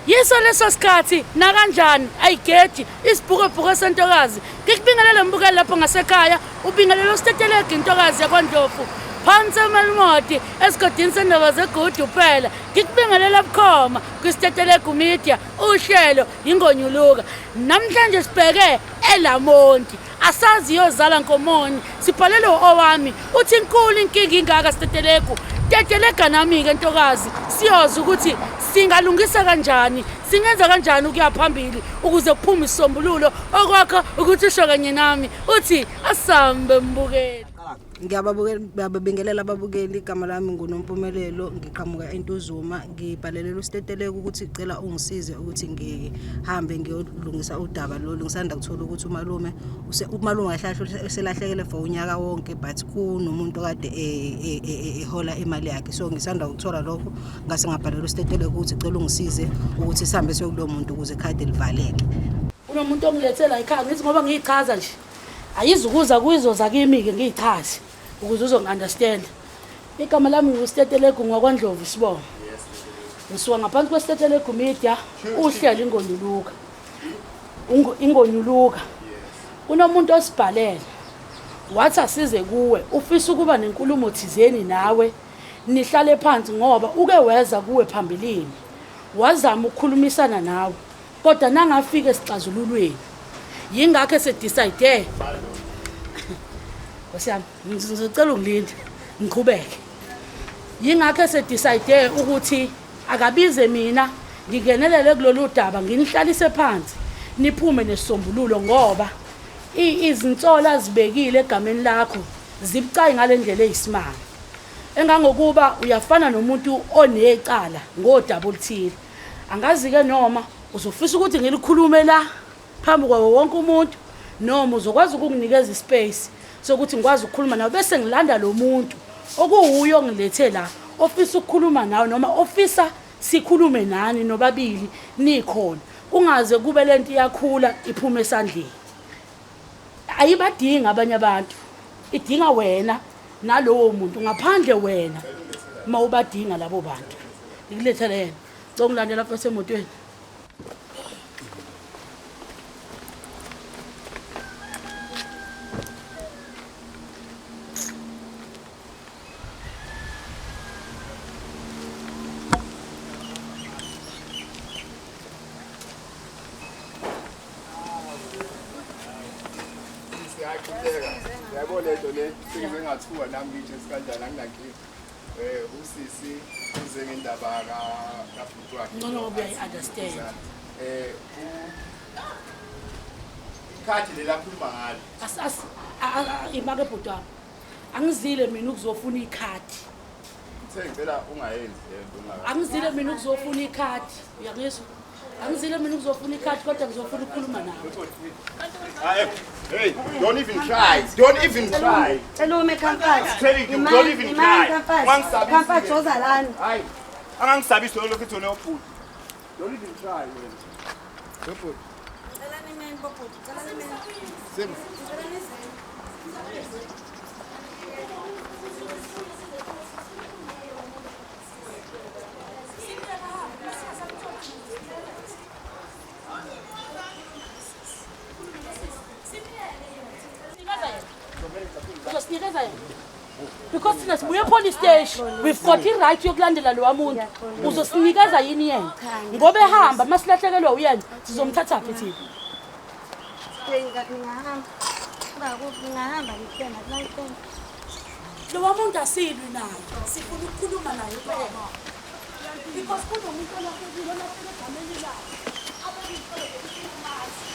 Yiso leso sikhathi nakanjani ayigeji isibhukebhuke sentokazi. Ngikubingelele mbukeli lapho ngasekhaya, ubingelele usitetelegu intokazi yakwaNdlovu. Phansi eMelmoti esigodini sendaba zegudu phela. Ngikubingelela bukhoma kwiSitetelegu Media uhlelo ingonyuluka. Namhlanje sibheke eLamonti. Asazi iyozala nkomoni. Sibhalele owami uthi inkulu inkinga ingaka Stetelegu. Tetelega nami-ke ntokazi siyoza ukuthi singalungisa kanjani singenza kanjani ukuya phambili ukuze kuphume isisombululo okwakho ukuthi usho kanye nami uthi asambe mbukeli. Ngiyababingelela ababukeli, igama lami nguNompumelelo, ngiqhamuka eNtuzuma. Ngibhalelela uSteteleka ukuthi cela ungisize ukuthi ngihambe ngiyolungisa udaba lolu. Ngisanda kuthola ukuthi umalume umalume kahle kahle uselahlekele for unyaka wonke but kunomuntu okade ehola imali yakhe. So ngisanda ukuthola lokho ngase ngabhalela uSteteleka ukuthi cela ungisize ukuthi sihambe siye kulowo muntu ukuze ikhadi livaleke. Kunomuntu ongilethe la ekhaya ngithi ngoba ngiyichaza nje ayizukuza kuyizoza kimi-ke ngiyichaze ukuze uzongi-understand. Igama lami nguStetelegu ngwakwaNdlovu isibongo. Ngisuka ngaphansi kweStetelegu Media uhlelo ingonyuluka. Ingonyuluka. Kunomuntu osibhalele wathi asize kuwe ufisa ukuba nenkulumo thizeni nawe nihlale phansi ngoba uke weza kuwe phambilini wazama ukukhulumisana nawe kodwa nangafika esixazululweni yingakho esedecide Nkosi yami ngizocela ungilinde ngiqhubeke yingakho esedecide ukuthi akabize mina ngingenelele kulolu daba nginihlalise phansi niphume nesisombululo ngoba izinsolo azibekile egameni lakho zibucayi ngale ndlela eyisimanga engangokuba uyafana nomuntu onecala ngodaba oluthile. Angazi-ke noma uzofisa ukuthi ngilikhulume la phambi kwawo wonke umuntu noma uzokwazi ukunginikeza ispace sokuthi ngikwazi ukukhuluma nawe bese ngilanda lo muntu okuwuye ongilethe la ofisa ukukhuluma nawe noma ofisa sikhulume nani nobabili nikhona kungaze kube lento iyakhula iphume esandleni. Ayibadingi abanye abantu, idinga wena nalowo muntu ngaphandle wena uma ubadinga labo bantu. Ngikulethele yena. Cela ungilandela lapho esemotweni. Yabo lento le sengize ngathuka nami ngisho sikanjani anginankinga. Usisi uze ngendaba ka kabhuti wakhe. Ngcono ngoba uyayi-understand. Ikhadi lela akhuluma ngalo. As as imake bhuti wami. Angizile mina ukuzofuna ikhadi. Uthe ngicela ungayenzi lento ungaka. Angizile mina ukuzofuna ikhadi. Uyangizwa? Angizile mina ukuzofuna ikhadi kodwa ngizofuna ukukhuluma nawe. Hey, don't even try. Don't even try. Cela ume Comfort. I'm telling you, don't even try. Comfort. Comfort woza lana. Hayi. Angangisabisi lo lokhu ethone obhuti. Don't even try wena. Bhuti. Cela nimeni bobhuti. Cela nimeni. Sim. Cela nizeni. Uzosinikeza yena because thina sibuye epolice station, we've got i-right yokulandela lowa muntu. Uzosinikeza yini yena ngoba ehamba? Uma silahlekelwa uyena sizomthatha phi thina? Ngingahamba. Ngingahamba ngithenga la. Lowa muntu asilwi naye, sifuna ukukhuluma naye kuphela because kunomuntu olahlekile olahleke egameni lakhe abekuyisolo zokuthi umazi.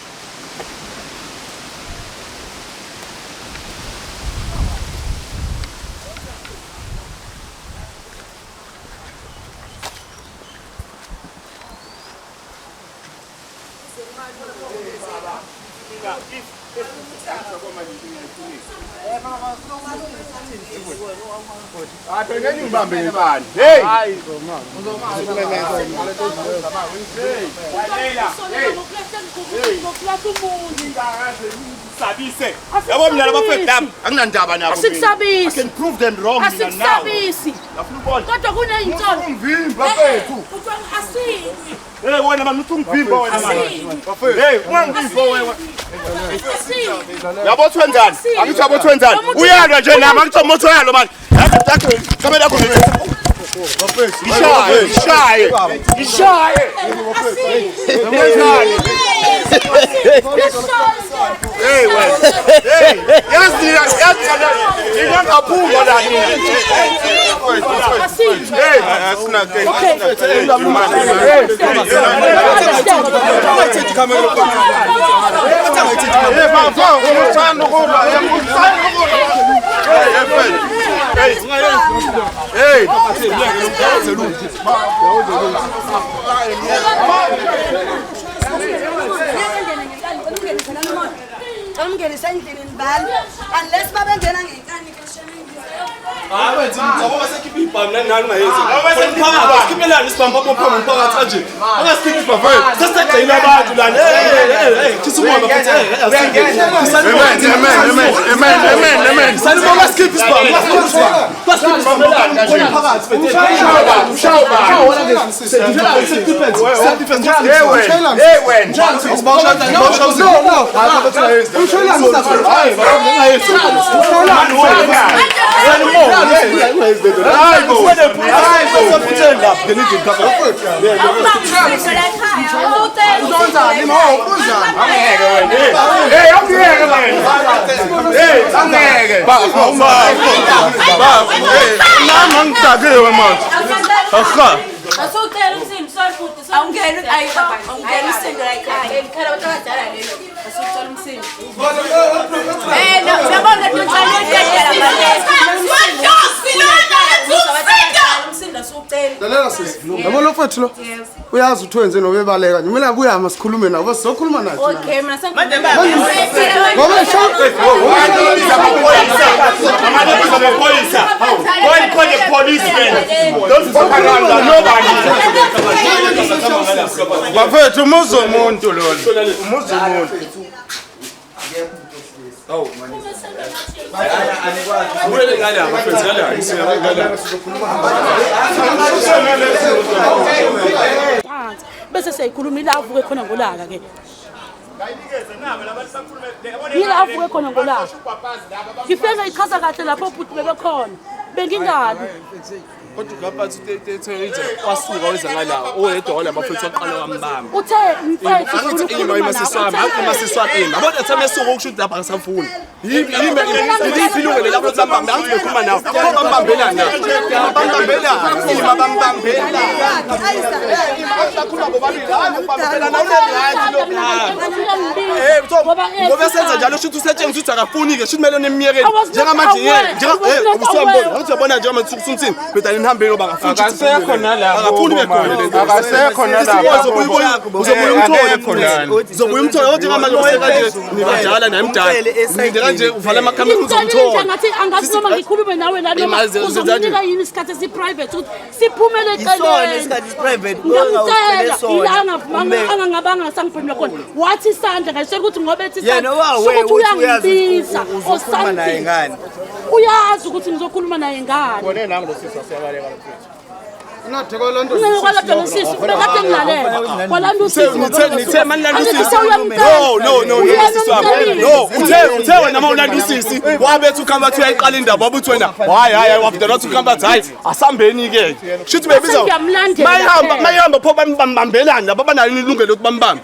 Hayi phela ngeke ngibambe ngebani. Hey. Hayi. Ngokulahla umuntu. Sabise. Yabo mina laba fake lami anginandaba nabo. mina. Asikusabisi. I can prove them wrong mina now. Asikusabisi. Ngafuna ukubona. Kodwa kuneyinsolo. Ungivimba mfethu. Kuthiwa asilwi. Hey wena manje uthi ungivimba wena manje. Hey ungangivimba wena. Yabo wenzani? Angithi yabo wenzani? Uyalwa nje nami angithi umuntu uyalwa manje. Yazi kamera yakho nje. Ishaye, ishaye. Ishaye. Wenzani? Hey wena. Hey, yazi yazi ingangaphuma la. Hey, asinake. Hey, Ungenisa endlini nibali unless babengena ngenkani ke Hayi wenza ngoba sekhipha ibhamu nani nani ungayenzi. Sikhiphelani isibhamu phapha umphakathi kanje. Angasikhiphi ibhamu. Sesegcina abantu lana. Hey hey hey, chisa umoya bafethu. Amen amen amen amen amen. Sanibonga sikhipha isibhamu. Basikhipha isibhamu phakathi mfethu. Ushawu ba. Self defense. Hey wena. No no. Hey, angeke wena. Hey, angeke. Nami angidakiwe manje. Aha. Asucela umsindo sorry futhi awungena ayi awungena umsindo la ekhaya ngikhala abantu abadala lelo asucela umsindo eh no siyabona umsindo asucela Lalela sisi. Yabo lo mfethu lo. Uyazi ukuthi wenze nobebaleka nje. Kumele abuye ama sikhulume nawe. Sizokhuluma naye. Okay mina Ngoba Amaphoyisa. Go and call the police man. Don't fuck around nobody. Bafethu umuzi womuntu lona. Umuzi womuntu. Phansi bese siyayikhuluma ila avuke khona ngolaka ke. Yila avuke khona ngolaka. Ngifike ngayichaza kahle lapho bhuti bebekhona. Bengingali. Kodwa ugaphathi uthe wasuka weza ngala oyedwa wala bafethu waqala wambamba. Uthe mfethu ufuna ukukhuluma nawe. Amasisi wami ima. Yabona thema esuka ukusho ukuthi lapha ngisafuni. Yimi yiliphi ilungelo lapho ukuthi bambambe angithi ngikhuluma nawe. Bambambelana. Bambambelana. Ima bambambelana. Bakhuluma bobabili. Bambambelana une-right lo. Eh ngoba senza njalo shuthi usetshengisa ukuthi akafuni ke shuthi kumele nimyekele. Njengamanje yena njenga usuyambona. Angithi uyabona njengamanje usumthini. Beda nihambeni ngoba akafuni. Akasekho nalapho. Akafuni bekhona lento. Akasekho nalapho. Uzobuya umthole. Uzobuya umthole kodwa ngamanje kanje nibadala naye mdala. Ngilinde kanje uvala amakhamera uzomthola. Ngathi angathi noma ngikhulume nawe la noma uzonginika yini isikhathi esi private ukuthi siphumele eceleni. Isona isikhathi private. Ngiyamcela ila angangabanga sangiphendula khona. Wathi isandla ngashela ukuthi ngoba ethi isandla. Ukuthi uyangibiza uzokhuluma naye ngani? Uyazi ukuthi ngizokhuluma naye ngani. Ubone nami lo sisi wasiyabaleka lo mfethu. Kwalanda lo sisi ubekade ngilalela. Kwalanda usisi. Nithe manilanda usisi. No no no sisi wami. No, uthe wena mawulanda usisi wabethu ukhamba uthi uyayiqala indaba wabuthi wena hayi hayi wafudela wathi ukhamba athi hayi asambeni ke. Shuthi bebiza. Mayihamba pho bambambelana laba banalo ilungelo lokuthi bambambe.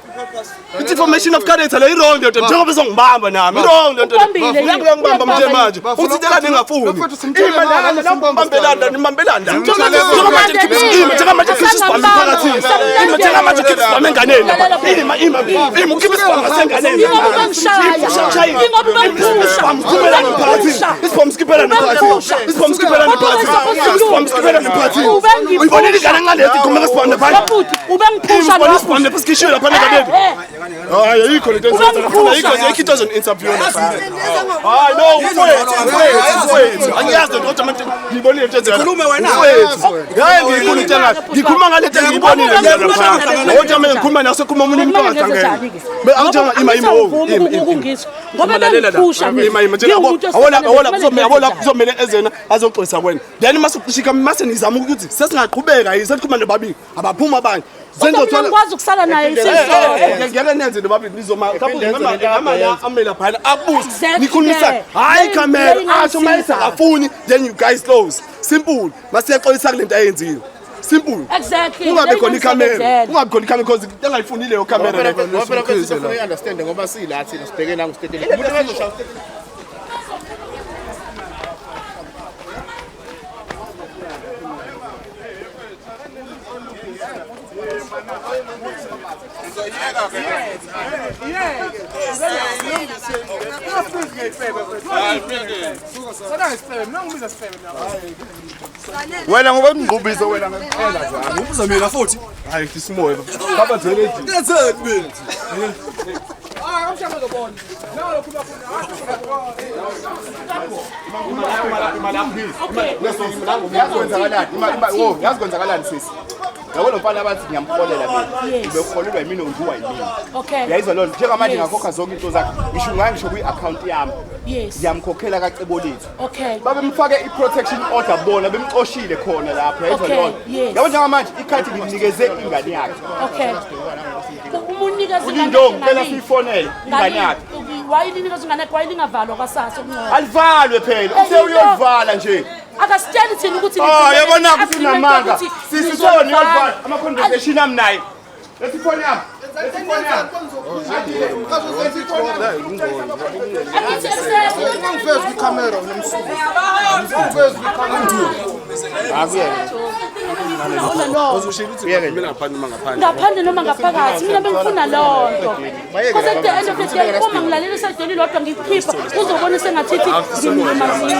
It's information of character le wrong ndoda njengoba bezongibamba nami wrong ndoda. Uyangibamba manje manje. Uthi tela ningafuni. Ima la bambelana nimbambelana. Njengamanje khipha ima njengamanje khipha isibhamu phakathi. Ima njengamanje khipha isibhamu enganeni. Ima ima ima ukhipha isibhamu ngasenganeni. Ingoba bangishaya. Ingoba bangipusha. Isibhamu sikhiphelana phakathi. Isibhamu sikhiphelana phakathi. Isibhamu sikhiphelana phakathi. Isibhamu sikhiphelana phakathi. Uyibonile ingane encane ethi ikhuluma ngesibhamu lapha. Bhuti ubengiphusha lo. Isibhamu lapha sikhishiwe lapha nekabebi. Hayi ayikho lento ayikho ayikho into ezon-interview hayi no mfowethu angiyazi lento kodwa manje ngiyibonile into enzeka Khulume wena. Hayi ngiyikhuluma into engathi ngikhuluma ngale nto engiyibonile mina lapha kodwa mina ngikhuluma naso khuluma omunye umuntu ongahlangene angithenga ima ima ukungizwa ngoba bengiphusha ima ima njengoba awona awona kuzomela awona kuzomela ezena azoxolisa kwena then mase uqishika mase nizama ukuthi sesingaqhubeka yini sesikhuluma nobabili abaphuma abanye. Kodwa mina ngikwazi ukusala naye isizolo. Ngeke nenze nobabili nizoma ngamala amela phana abuze Exactly. nikhulumisana hayi Leyo- camera leyo asho mayisa ingangisiza. afuni then you guys close simple masiyaxolisa kulento ayenziwe simple Exactly. ungabe Leyo khona ikhamera ingangisebenzela. ungabe khona ikhamera because engayifuni leyo camera Ngoba phela mfethu sifuna uyi-understand ngoba sila thina sibheke nangu Stetelegu. Umuntu akazoshaya uStetelegu. Wena ngoba ngigqubisa wena ngempela zami. ubuza mina futhi hayi isimoya baba zele nje ngenzeni mina Yazi kwenzakalani? Yazi kwenzakalani sisi? Yabo lo mfana abathi ngiyamkholela mina. Yes. Ubekholelwa yimina ngiwa yimina. Okay. Uyayizwa lona njengamanje Yes. ngakhokha zonke into zakhe. Ngisho ngisho kwi-account yami. Yes. Ngiyamkhokhela kacebo lethu. Okay. Babemfake i-protection order bona bemxoshile khona lapho uyayizwa Okay, lona. yes. Yabo njengamanje ikhathi ngimnikeze ingane yakhe. Okay. Uma unikeza ingane Ulindo yakhe ngicela ngalini? siyifonele ingane yakhe. Wayilinikeza ingane yakhe wayilingavalwa kwasasa okungcono. Alivalwe phela. Eh, Uthe uyolivala nje. Akasitsheli thina ukuthi Oh, yabona ukuthi agreement unamanga. yokuthi Sisi nizolivala. sona uyolivala. Ama conversation ami naye. Lethi phone yami. Lethi phone yami. Angithi ekuseni. Ungivezi kwikhamera unomsuku. Ungivezi kwikhamera. Uyeke mina ngaphandle noma ngaphandle Ngaphandle noma ngaphakathi mina bengifuna loo nto. Because at the end of the day uma ngilalela isayidi elilodwa ngikukhipha uzobona sengathithi ngimlimazile.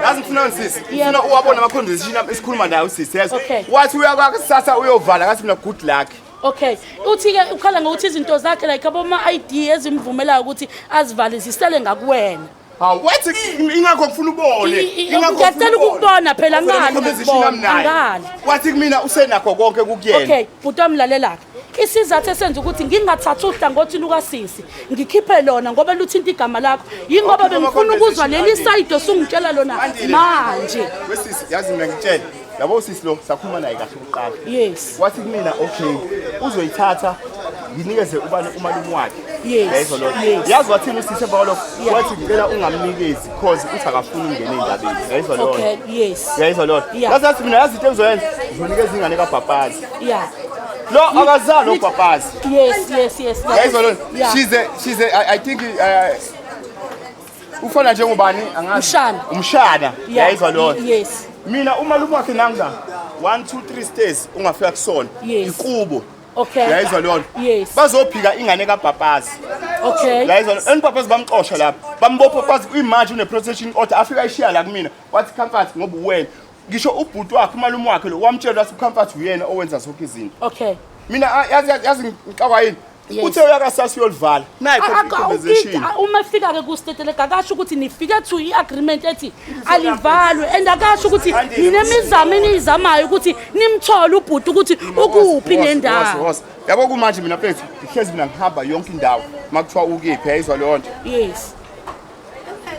Yazi ngifuna sisi. Yebo. Ngifuna uwabona ama conversation ami esikhuluma naye usisi yazi. Okay. Wathi uya kusasa uyovala ngathi mina good luck. Okay. Uthi-ke ukhala ngokuthi izinto zakhe like aboma-ID ezimvumelayo ukuthi azivale zisele ngakuwena. Hawu wathi ingakho ngifuna ubone. Ingakho Ngiyacela ngifuna ubone. ukukubona phela Ngifuna angali conversation ukukubona yami naye. angali. Wathi kumina usenakho konke kukuyena. Okay, bhuti wami lalela-ke. Isizathu esenza ukuthi ngingathathi uhlangothi lukasisi ngikhiphe lona ngoba luthinta igama lakho yingoba Okay, bengifuna ukuzwa leli Andile. sayidi osungitshela lona Andile. manje. Wesisi yazi mina ngitshele. Yabo usisi lo sakhuluma naye kahle kuqala. Yes. Wathi kumina okay uzoyithatha nginikeze ubani umalume wakhe. Yes. Yayizwa lona. Yes. Yazi wathini usisi emva kwalokho? Yeah. Wathi ngicela ungamnikezi cause uthi akafuni ukungena ey'ndabeni. Yayizwa lona. Okay, yes. Yayizwa lona. Yeah. Yazi yathi mina yazi into engizoyenza ngizonikeza ingane kaBhapazi. Yeah. Lo akazali uBhapazi. Yes, yes, yes. Yayizwa lona. Yeah. She's a I think ufana njengobani angazi. Umshana. Umshana. Yeah. Yayizwa lona. Yes. Mina umalume wakhe nanga 1 2 3 stairs ungafika kusona. Yes. Ikubo. Okay. Yayizwa lona. Yes. Bazophika ingane kaBhapazi. Okay. Yayizwa lona. Enibhapazi bamxosha lapha. Bambopha phansi kuyimanje une protection order afika ishiya la kumina. Wathi comfort ngoba uwena. Ngisho ubhuti wakhe umalume wakhe lo wamtshela wathi uComfort uyena owenza zonke izinto. Okay. Mina yazi ngixakwa yini? Yes. Uthe uyakasasa uyolivala. Nayi conversation. Uma efika-ke kusteteleka akasho ukuthi nifike to i-agreement ethi alivalwe and akasho ukuthi ninemizamo eniyizamayo ukuthi nimthole ubhuti ukuthi ukuphi nendawo. Yabo kumanje mina mfethu ngihlezi mina ngihamba yonke indawo makuthiwa ukiphi yayizwa leyo nto. Yes.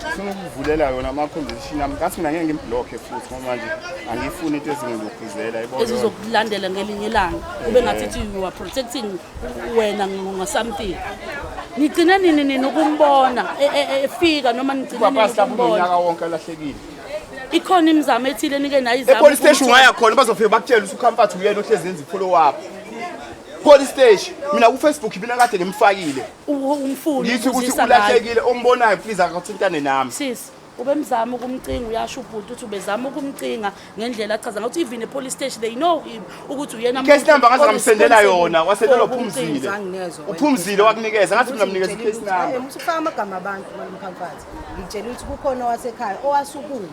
Ngifuna ukuvulela yona ama conversation ami. Ngathi mina ngeke ngimblocke futhi ngoba manje angifuni into ezingilokhuzela yayibona. Ezizokulandela ngelinye ilanga ube ngathi you are protecting wena nga-something. Nigcine nini nini ukumbona efika noma nigcine nini Ubaba lapho ukumbona? unyaka wonke alahlekile. Ikhona imizamo ethile enike nayizama. E-police station ungaya khona bazofika bakutshele ukuthi uComfort uyena ohlezi enza i-follow up. Police station mina ku-Facebook mina kade ngimfakile. Umfuni Ngithi ukuthi ukuzisa ngayo. ulahlekile ombonayo please akathintane nami. Sis, ubemzama ukumcinga uyasho ubhuti ukuthi ubezama ukumcinga ngendlela achaza ngathi even e-police station they know him ukuthi uyena Case number ngaze umuntu ngamsendela yona wasendela for uphumzile. Zanginezwa wena. Uphumzile wakunikeza ngathi mina mnikeza i-case number. Usufaka amagama abantu malume Comfort. Ngitshela ukuthi kukhona owasekhaya owasukuma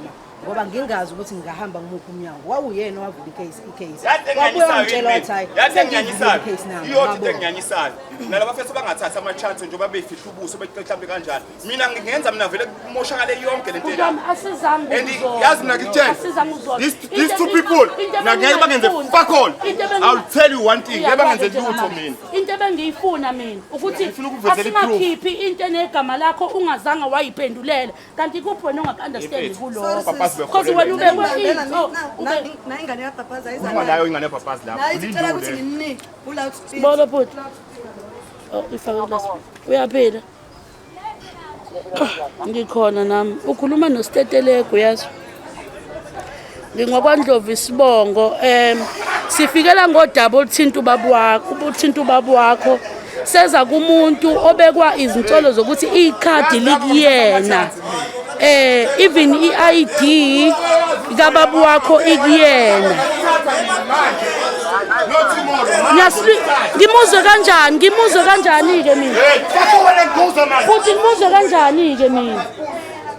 ngoba ngingazi ukuthi ngingahamba ngimuphi umnyango. Wawuyena owavula i-case i-case. Yathi Wabuya enginyanyisayo wangitshela yini wathi hayi. mina? Yathi sengiyivulile enginyanyisayo. i-case number. Iyodwa into Ngabona. enginyanyisayo. Nalaba bafethu bangathatha ama-chance njengoba beyifihla ubuso bethi mhlawumbe kanjani. Mina ngingenza mina vele kumoshakale yonke le nto Bhuti wami asizange And yazi mina ngikutshela asizange uzona. these two people mina ngeke bangenze fuck all. I'll tell you one thing, ngeke bangenze lutho mina. Into ebengiyifuna mina ukuthi Ngifuna ukukuvezela i-proof. asingakhiphi into enegama lakho ungazange wayiphendulela kanti kuphi wena ongaku-understandi kulokho. Papa Abafazi Because wena ubekwe into. Nayo ingane yabhabhaza Uma nayo ingane yabhabhaza lapho. Nayo icela ukuthi ngimnike u-loudspeaker. Bolo bhuti. Oh, ifake la. Uyaphila. Ngikhona nami. Ukhuluma noStetelegu yazi. NgingwakwaNdlovu isibongo. Sifikela ngodaba oluthinta ubaba wakho, ubuthinta ubaba wakho. Seza kumuntu obekwa izinsolo zokuthi ikhadi likuyena. Even i-ID kababa wakho ikuyena. Ngimuzwe kanjani? Ngimuzwe kanjani ke mina? Futhi ngimuzwe kanjani ke mina?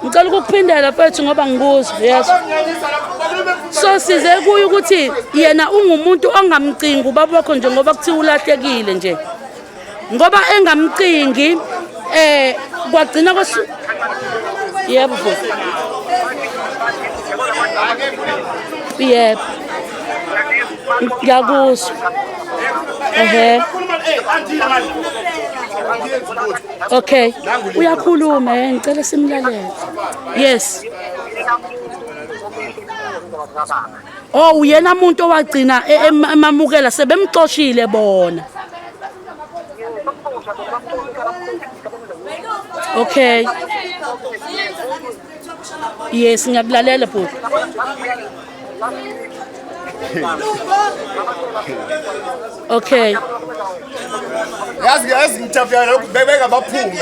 Ngicela ukukuphindela mfethu ngoba ngikuzwe, yes. So size kuye ukuthi yena ungumuntu ongamcingi ubaba wakho njengoba kuthiwa ulahlekile nje. Ngoba engamcingi kwagcina yebo futhi. Yebo. Ngiyakuzwa. Ehhe. Okay. Uyakhuluma ngicela simlalele. Yes. Oh uyena umuntu owagcina emamukela sebemxoshile bona. Okay. Yes, ngiyakulalela bhuti. Okay. Yazi ngitafika lokhu bebeka baphume.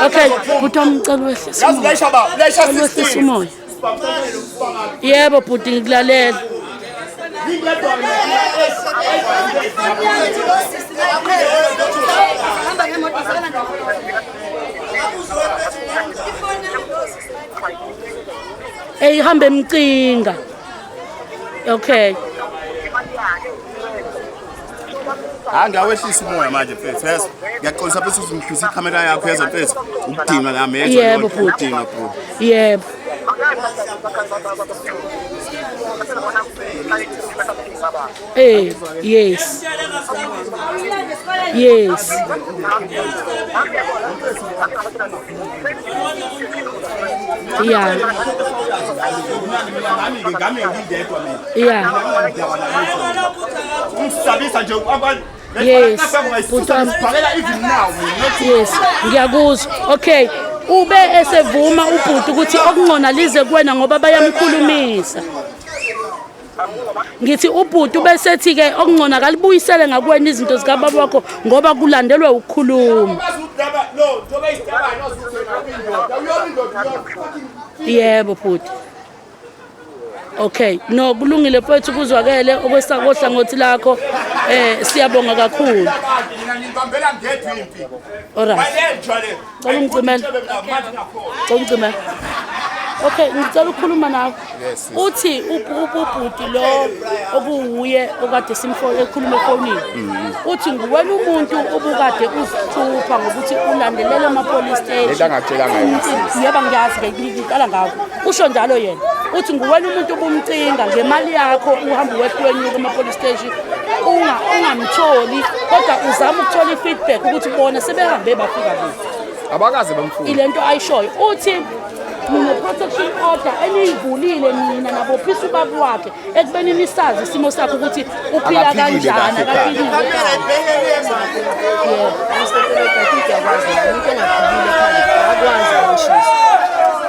Okay, bhuti wami ngicela wehlise. Yazi layisha ba, layisha 16. Umoya. Yebo bhuti ngikulalela. Eyihambe emcinga. Okay. Hayi ngiyawehlisa umoya manje mfethu, yes. Ngiyaxolisa mfethu ukuthi ngikhwisa ikhamera yakho yeza mfethu. Ukudinga nami yezwa. Yebo bhuti. Ukudinga bhuti. Yebo. Yes. Yes. Yeah. Yeah. Yes. Yes. Ngiyakuzwa. Okay. Ube esevuma ubhuti ukuthi okungcono lize kuwena ngoba bayamkhulumisa. Ngithi ubhuti ubesethi ke okungcono akalibuyisele ngakuwena izinto zikababa wakho ngoba kulandelwe ukukhuluma. Yebo bhuti. Okay, no kulungile mfethu kuzwakele okwesakohlangothi lakho. Siyabonga kakhulu. Alright. Cela ungicimele. Cela ungicimele. Okay, ngicela ukukhuluma nawe. Uthi ubhuti lo okuwuye okade simfone ekhuluma efonini. Uthi nguwena umuntu obukade uzihlupha ngokuthi ulandelela ama police station. Lento angakutshela ngayo. Yebo ngiyazi ke ngiqala ngakho. Usho njalo yena. Uthi nguwena umuntu obumcinga ngemali yakho uhamba wenyuka ema police station ungamtholi kodwa uzama ukuthola i-feedback ukuthi bona sebehambe bafika kuphi. Abakaze bamfuna. Ilento ayishoyo. Uthi nine-protection order eniyivulile nina nabophisa ubaba wakhe ekubeni nisazi isimo sakhe ukuthi uphila kanjani akaphilile.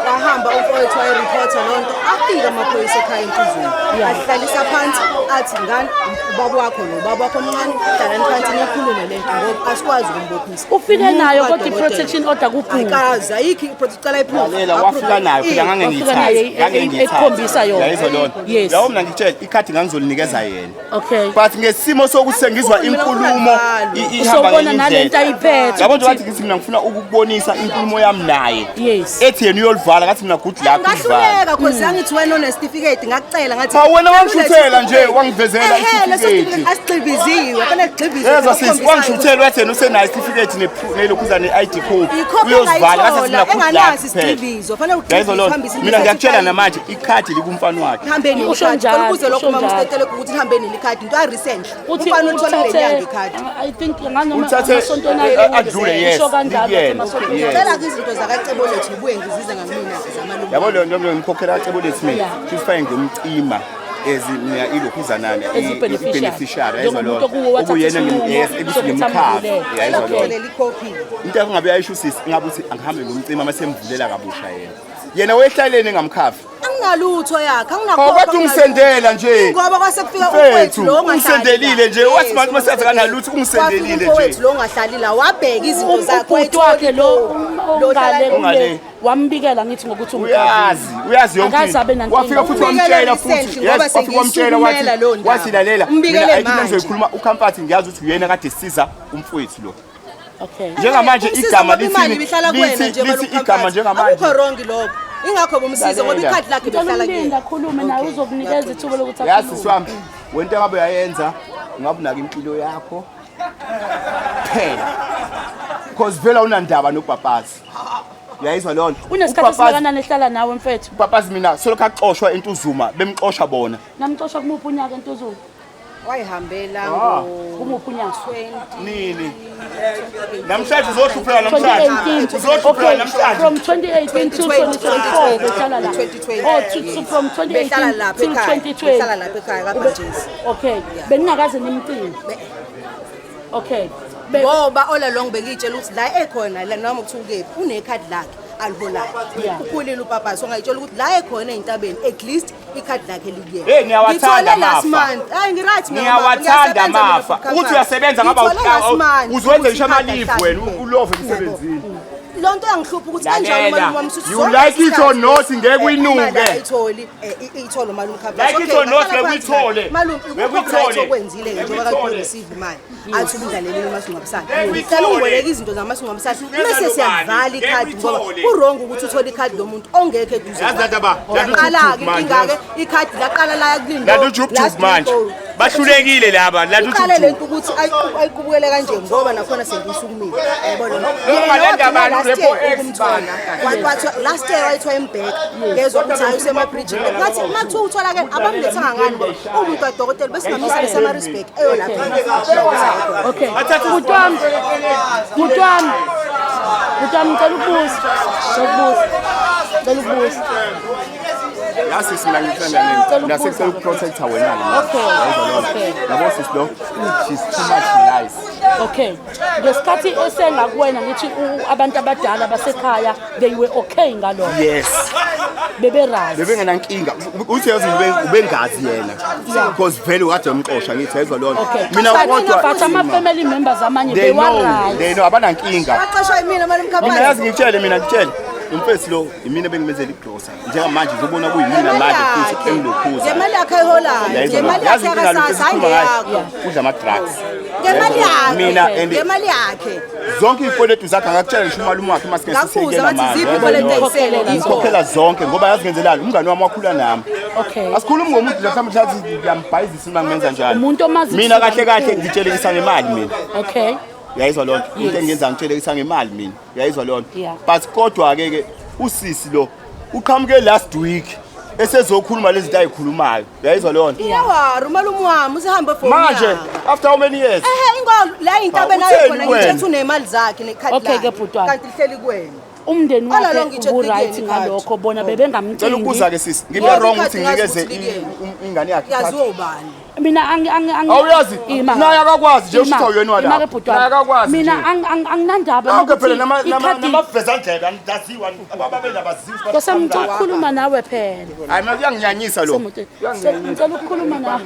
Wahamba umfowethu wayereporta loo nto, afika amaphoyisa ekhaya eNtuzuma, ahlalisa phansi athi ngani ubaba wakho lo ubaba wakho omncane, hlalani phansi niyikhulume le nto ngoba asikwazi ukumbophisa. Ufike nayo kodwa i-protection order kubhuku. Ayikazi, ayikho i-protection icela iproof. Wafika nayo phela ngangengiyithatha. Ekukhombisa yona. Yayizwa lona. Yes. Lawo mina ngitshela ikhadi ngangizolikeza yena. Okay. But ngesimo sokuthi sengizwa inkulumo ihamba Usubona nalento ayiphethe. Yabo nje wathi ngithi mina ngifuna ukukubonisa inkulumo yami naye. Yes. Ethi yena uyolivala ngathi mina good luck ulivala. Ngahluleka cause angithi wena onesitifiketi ngakucela ngathi Cha wena wangishuthela nje wangivezela isitifiketi. Asigxiviziwe, fanele sigxivizwe. Yezwa sisi wangishuthela wathi yena usenayo isitifiketi nelokhuza ne-ID code. Uyozivala ngathi mina good luck. Enganaso isigxivizo, fanele ugxivize uhambise. Mina ngiyakutshela namanje ikhadi likumfana wakhe. Hambeni Usho njalo. Ukuze lokho mama usicela ukuthi hambeni ikhadi into a recent. Umfana uthola lenyanga ikhadi. I think nganoma Uthathe amasonto adlule yes. Usho kanjalo Likuyena. emasontweni. Ngicela ke izinto zakacebo lethu ngibuye ngizize ngamina. Zamalume. Yabo leyo nto ngimkhokhela acebo lethi mina. Yeah. Sifake ngiyomcima as mina ilokhuzanana As i-beneficiary. i-beneficiary yayizwa Njengomuntu lona. okuwo wathatha Okuyena isinqumo yes ekuthi sokuthi ngimkhave amvulele. yayizwa Okay. lona. Leli copy. Into engabe uyayisho usisi ingabe uthi angihambe ngiyomcima mase mvulela kabusha yena. Yena wehlaleni engamkhavi. Anginalutho yakhe, anginakho. Awu kodwa ungisendela nje. Ngoba kwase kufika Mfethu, umfowethu lo ongahlali. ungisendelile nje. la. Wathi manje mase kanalutho ungisendelile Kwafika nje. umfowethu lo ongahlali la wabheka izinto zakhe Ubhuti wakhe lo Lo ohlala ongale Ongale. kule wambikela ngithi ngokuthi Uyazi, uyazi yonke. Akaze abe into. nankinga. Wafika futhi Umbikele wamtshela recently futhi. ngoba Yes, wafika wamtshela wathi sengiyisukumela leyo ndaba. wathi lalela. Umbikele Mina ayikho into manje. engizoyikhuluma uComfort ngiyazi ukuthi uyena kade siza umfowethu lo. Okay. Njengamanje Umsiza igama ngoba imali lithini? ibihlala kuwena Lithi nje lithi Malume igama Comfort. njengamanje. Akukho wrong lokho. Ingakho bomsiza ngoba Lalela. ikhadi lakhe Ngicela behlala umlinde kuyena. akhulume naye uzokunikeza ithuba lokuthi Yazi akhulume. sisi wami, wento engabe uyayenza ungabe unaka impilo yakho. Phela. Because vele awunandaba noBabazi. Uyayizwa leyo nto? Unesikhathi uBabazi- esingakanani ehlala nawe mfethu? uBabazi mina solokhu axoshwa eNtuzuma bemxosha bona. Namxosha kumuphi unyaka eNtuzuma? Wayihambela Ah. Kumuphi unyaka? Nini? Namhlanje uzohlupheka namhlanje. 2018. Uzohlupheka Okay, namhlanje. from 2018 till 2024 behlala la. 2020. Oh, from Behlala 2018 lapha till ekhaya. 2020. Behlala lapha ekhaya kaBhantshisi. Okay. Beningakaze nimcime. Okay. Ngoba all along bengiyitshela ukuthi la ekhona la noma kuthiwa ukephi unekhadi lakhe aliholayo. Yeah. Ukhulile upapa so ngayitshela ukuthi la ekhona ey'ntabeni at least ikhadi lakhe likuyena. Hey, niyawathanda Ngithole last amafa. month. Hayi ngi-right mina baba, Ngiyawathanda ngiyasebenza mina amafa. futhi Ukuthi uyasebenza ngaba Ngithole last month uzowenza ukuthi ngisho ikhadi ama-leave alihlali wena kuyena. ulove emsebenzini. Lo nto yangihlupha ukuthi kanjani Lalela, umalume wami usuthi you zonke like it or isikhathi, not, ngeke uyinuke. imali ayitholi iyithole umalume Comfort. Like it Okay, or not, ngahlala ngeke phansi naye. uyithole. Malume, Ngeke ikuphi right uyithole. okwenzile Ngeke njengoba kade uyithole. ureceive imali athi ubudlaleleni umasingcwabisane. Ngeke Ngicela uyithole. ungiboleke izinto zamasingcwabisane Usukenza bese lobani? siyavala Ngeke ikhadi ngoba uyithole. ku-wrong ukuthi uthole ikhadi lomuntu ongekho eduze Yazi kwakho. lento ba, lento Laqala-ke ujub manje. inkinga-ke ikhadi laqala laya kulindo Lento ujub manje. Bahlulekile laba, lento Iqale ujub. lento ukuthi ayikubukele kanje ngoba nakhona sengiyisukumile. Yayibona. Noma le ndaba Last Repo year X ukumthola. Last year wayethiwa embheka ngezwa ukuthi hayi usemabridgini. Ngathi uma kuthiwa utholakele abamlethanga ngani ngoba umuntu wadokotela besingamisa eSamarisburg eyolapha. Okay. Bhuti wami. Bhuti wami. Bhuti wami ngicela ukubuza. Ngicela ukubuza. Ngicela ukubuza. Yazi sisi mina ngithanda nini? Mina sengicela ukuprotecta wena ke. Okay, okay. Yabo sisi lo, she's too much nice. Okay. Ngesikhathi esengakuwena ngithi abantu abadala basekhaya they were okay ngalokho. Yes. Bebe right. Bebengenankinga. Uthi yazi ubengazi yena. Because vele ukade wamxosha ngithi yezwa lona. Okay. Mina kodwa but ama family members amanye they they were know, right. they know abanankinga. Waxoshwa yimina malume Mina Comfort. yazi ngitshele mina ngitshele. Umfethu lo imina bengimenzela igrosa. Njengamanje uzobona kuyimina manje futhi engilokhuza. Ngemali yakhe ayiholayo. Yayizwa Ngemali lona. Yazi yakhe inkinga lo yakasasa hayi esikhuluma ngayo. ngeyakho. Udla ama drugs. Ngemali yakhe. Mina and Ngemali yakhe. zonke iy'kweletu zakhe angakutshela ngisho umalume wakhe uma sike Ngakubuza sisekela wathi manje. ziphi iy'kweletu ey'sele ngizona. Ngikhokhela zonke ngoba yazi ngenzelani umngane wami wakhula nami. Okay. Asikhulumi ngomuntu nje mhlawumbe mhlawumbe ngiyambhayizisa uma ngimenza njalo. Umuntu omazi Mina kusuka kahle kahle mkhulu. ngitshelekisa ngemali mina. Okay. Uyayizwa loo nto? Yes. Into engiyenza ngitshelekisa ngemali mina. Uyayizwa loo nto? Yeah. But kodwa-ke ke usisi lo uqhamuke last week esezokhuluma lezi zinto ayikhulumayo. Uyayizwa loo nto? Iyawari umalume wami usehambe for Manje unyaka. after how many years? Ehe ingo la intabeni Utheni ayo khona wena? ngithethe unemali zakhe nekhadi Okay ke lakhe. bhuti wami. Kanti lihleli kuwena. Umndeni All along wakhe ngitshela ubu-right ukuthi liyena ngalokho bona Ngicela bebengamcingi. ukubuza-ke sisi, ngibe Ngoba wrong ikhadi ukuthi ngazi nginikeze ukuthi liyena. ingane yakhe ikhadi? Yaziwa ubani? Mina angi angi angi Awuyazi? Ima. Naye akakwazi nje, Ima. usho ukuthi awuyena walapha. Ima ke bhuti wami. Naye akakwazi Mina nje. anginandaba Nonke nokuthi phela ikhadi- namavezandlebe andaziwa abababeli abaziwa. Nkosi yami, ngicela ukukhuluma nawe phela. Hayi mina kuyanginyanyisa lo. Ngicela ukukhuluma nawe.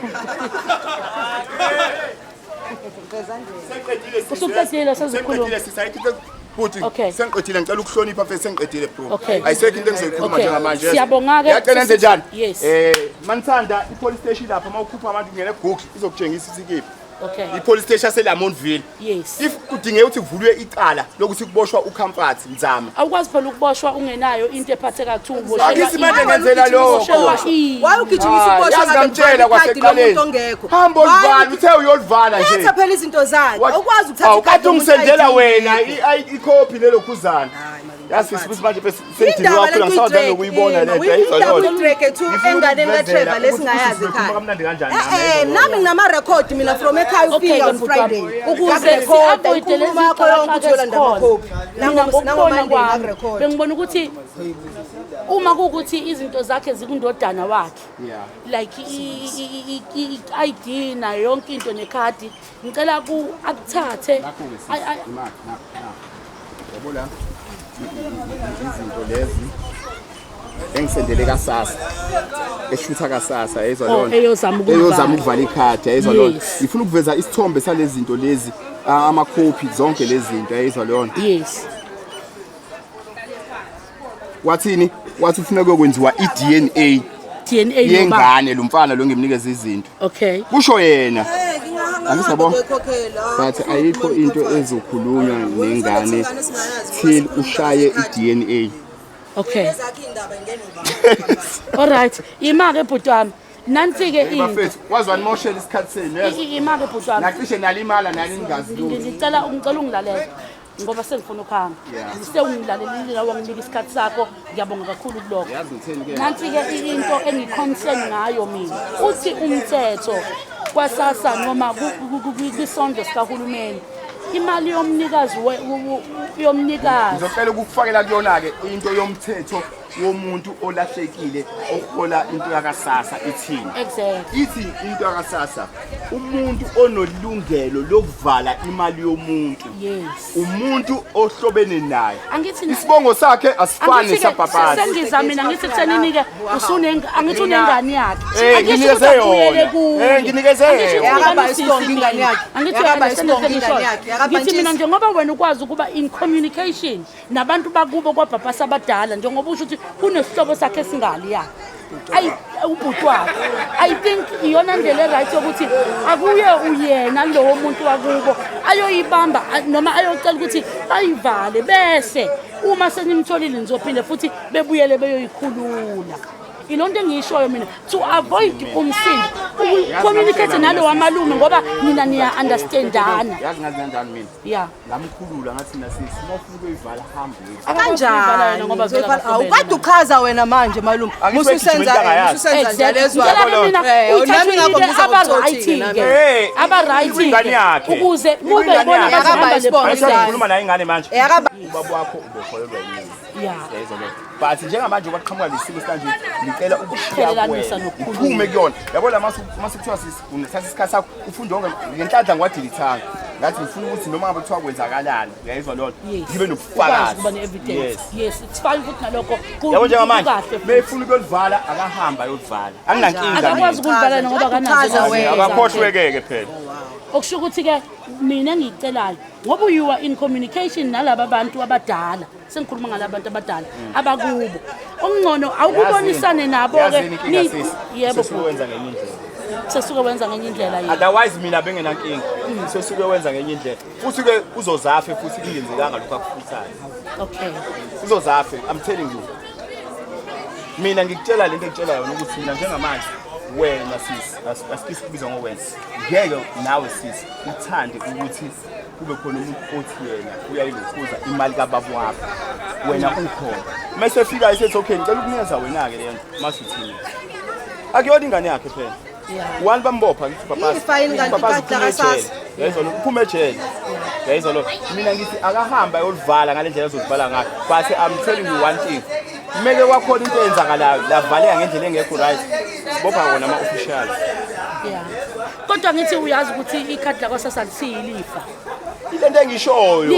Usuqedile sezikhuluma. Sengiqedile sisi ayikho into futhi Okay. sengiqedile ngicela ukuhlonipha mfethu sengiqedile bro. Okay. Ayisekho into engizoyikhuluma Okay. njengamanje. Siyabonga-ke. Ngiyacela enze njani? Yes. Manithanda i-police station lapha uma ukhupha abantu ngene Google izokutshengisa ukuthi ikephi. Okay. I-police station yaseLamontville. Yes. If kudingeka ukuthi kuvulwe icala lokuthi kuboshwa uComfort Nzama. Awukwazi phela ukuboshwa ungenayo into ephatheka kuthiwa uboshelwa Akithi manje ini. ngenzela lokho. Uboshelwa ini. Why ugijimisa Ah, ukuboshwa yazi ngabe ngamtshela kuvala ikhadi kwasekuqaleni. lomuntu ongekho? Hamba Why olivala, uthe uyolivala nje. Letha phela izinto zakhe. Awukwazi ukuthatha Awu ikhadi kade lomuntu ungisendela ID. wena ikhophi lelo khuzana. Yazi sisi ukuthi manje bese sengidinwe Indaba kakhulu lento angisawudanga ukuyibona le nto ayizwa Indaba lona. uyidrage to Ngifuna enganeni ukukuvezela kaTrevor ukuthi lesingayazi usizokhuluma ekhaya. kamnandi kanjani nami, Eh ayizwa nami nginama-record mina from ekhaya Okay, ufika ke on bhuti wami. Friday. Ukuze Ngakurekhoda, si-avoid inkulumo lezi yakho yonke ukuthi xakaxaka uyolanda esikhona. amakhophi. Mina ngokubona Nango-Monday kwami ngakurekhoda. bengibona ukuthi Uma kuwukuthi izinto zakhe zikundodana wakhe, like i-ID nayo yonke into nekhadi, ngicela ku akuthathe. Nakho-ke sisi, imali, nakho, nakho. Yabo la izinto lezi engisendele kaSASSA, eshutha kaSASSA, yezwa Oh, lona. eyozama ukuvala. Eyozama ukuvala ikhadi, yezwa lona. Yes. Ngifuna ukuveza isithombe salezi zinto lezi, amakhophi zonke lezi zinto, yezwa lona. Yes. Wathini? Wathi ufuna kuyokwenziwa i-DNA DNA noba. yengane lo mfana lo ngimnikeza izinto. Okay. Kusho yena. Angisabona. Ngiyakhokhela. But ayikho into ezokhulunywa nengane till ushaye i-DNA. Okay. Ezakhe indaba ingene ubaba. All right. Ima-ke bhuti wami. Nansi-ke into. Bafethu, wazi wanimoshela isikhathi senu, yezwa? Ima-ke bhuti wami. Nacishe nalimala nani ningazi lutho. Ngicela ungilalele ngoba sengifuna ukuhamba. Sewungilalelile la, wanginika isikhathi sakho, ngiyabonga kakhulu kulokho. Yazi ngitheni ke? Nansi-ke into engi-concern ngayo mina. Uthi umthetho kwaSASSA noma kwisondlo sikahulumeni, imali yomnikazi yomnikazi. Ngizocela ukukufakela kuyona-ke into yomthetho womuntu olahlekile ohola into yakaSASSA ithini. Exactly. Ithi into yakaSASSA, umuntu onolungelo lokuvala imali yomuntu umuntu ohlobene naye. Isibongo sakhe asifani Angithi-ke, sabhabhazi. sengiza mina ngithi kuthenini-ke angithi unengane yakhe. Eh, Angisho nginikeze ukuthi akubuyele yona. kuye. Eh, nginikeze Angisho yona. ukuthi Yakaba ubani isibongo usisi ingane mina. yakhe. Angithi Yakaba uya-understand isibongo le ingane ngishoyo. yakhe. Yakaba Ngithi mina ntshisi. njengoba wena ukwazi ukuba in communication nabantu bakubo kwabhabhasi abadala, njengoba usho ukuthi kunesihlobo sakhe esingali yakhe, ayi ubhuti wakhe, I think iyona ndlela e-right yokuthi akuye uyena lowo muntu wakubo ayoyibamba, noma ayocela ukuthi bayivale, bese uma senimtholile nizophinde futhi bebuyele beyoyikhulula. Ilo nto engiyishoyo mina, to avoid umsindo, uku-communicate nalo wamalume ngoba nina niya-understandana. Yazi ngazi kanjani mina? Ya. Ngamkhulula ngathi mina, sisi, uma ufuna ukuyoyivala hamba uyoyivala. Kanjani? Ngoba vele Awukade akahlobene. uchaza wena manje malume. Angithi Mususenza begijima intanga mususenza Exactly. njalo ezwa. Ngicela ke mina Eh, nami ngakho uyithathe ngiza aba-right-ke, nami. Eh, aba-right-ke ingane yakhe. ukuze kube Ingane ibona yakhe. abazohamba Yakaba le isibongo process. ingane. Ngikhuluma naye ingane manje. Yakaba Ubaba wakho ubekholelwa yini? Ya. Yayizwa leyo. But njengamanje kwaqhamuka lesimo kanje, ngicela ukushiya Qhelelanisa kuwena. nokukhuluma. Uphume kuyona. Yabo la masu mase kuthiwa sisi unethatha isikhathi sakho ufunde wonke ngenhlanhla ngiwadilithanga. Ngathi ngifuna ukuthi noma ngabe kuthiwa kwenzakalani, uyayizwa lona. Yes. Ngibe Ukwazi nobufakazi. ukuba ne-evidence. Yes. Yes, it's fine futhi nalokho Yabo njengamanje kukahle futhi. mefuna ukuyolivala akahamba ayolivala. Anginankinga. Akakwazi ukulivala yena ngoba akanazo Chaza wena. izinto zakhe. Akakhohlwekeke phela. Okusho ukuthi-ke mina engiyicelayo, ngoba you are in communication nalaba bantu abadala, sengikhuluma ngalaba bantu abadala abakubo, okungcono awukubonisane nabo-ke. Yazini inkinga sisi. Yebo. Sesuke wenza ngenye indlela. Sesuke wenza ngenye indlela yini? Otherwise mina bengenankinga. Sesuke wenza ngenye indlela. Futhi ke uzozafe futhi kungenzekanga lokho akufisayo. Okay. Uzozafe, I'm telling you. Mina ngikutshela lento engitshela yona ukuthi mina njengamanje wena sisi asifisi ukubiza ngowena. Ngeke nawe sisi uthande ukuthi kube khona umuntu othi yena uyayilokhuza imali kababa wakho. Wena ukhona. Mase fika esethi okay, ngicela ukunikeza wena ke lento. Mase uthini? Akuyona ingane yakhe phela. One bambopha ngithi papa. Ifayini kanti ikati lakaSASSA. Yayizwa lo uphume ejele. Yayizwa lo. Mina ngithi akahamba ayolivala ngale ndlela azolivala ngayo. But I'm telling you one thing. Kumele kwakhona into eyenzakalayo lavaleka ngendlela engekho right. Sibopha wona ama officials. Yeah. Kodwa ngithi uyazi ukuthi ikhadi lakwaSASSA lisiyilifa. Ile nto engishoyo.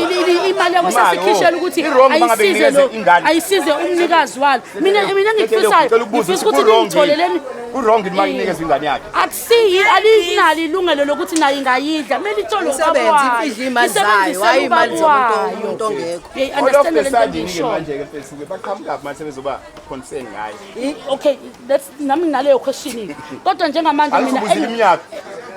Imali yakwaSASSA Imali, oh. ikhishela ukuthi I-wrong uma ngabe ayisize nginikeze lo ingane. ayisize umnikazi walo. Mina engikufisayo, Ngicela ukubuza ngifisa ukuthi ukuthi ku-wrong ningitholeleni yini? Ku-wrong yini uma nginikeza ingane yakhe? Akusiyi, alinalo ilungelo lokuthi nayo ingayidla, kumele ithole ubaba Isebenze, wayo. ifidle imali zayo, Isebenzisele hhayi imali ubaba zomuntu wayo. umuntu ongekho. Uyayi All of understand the le nto sudden ke engiyishoyo? manje ke mfethu ke baqhamuka manje sebezoba concern ngayo. Okay, that's nami nginaleyo question, kodwa njengamanje mina Angizubuzile iminyaka.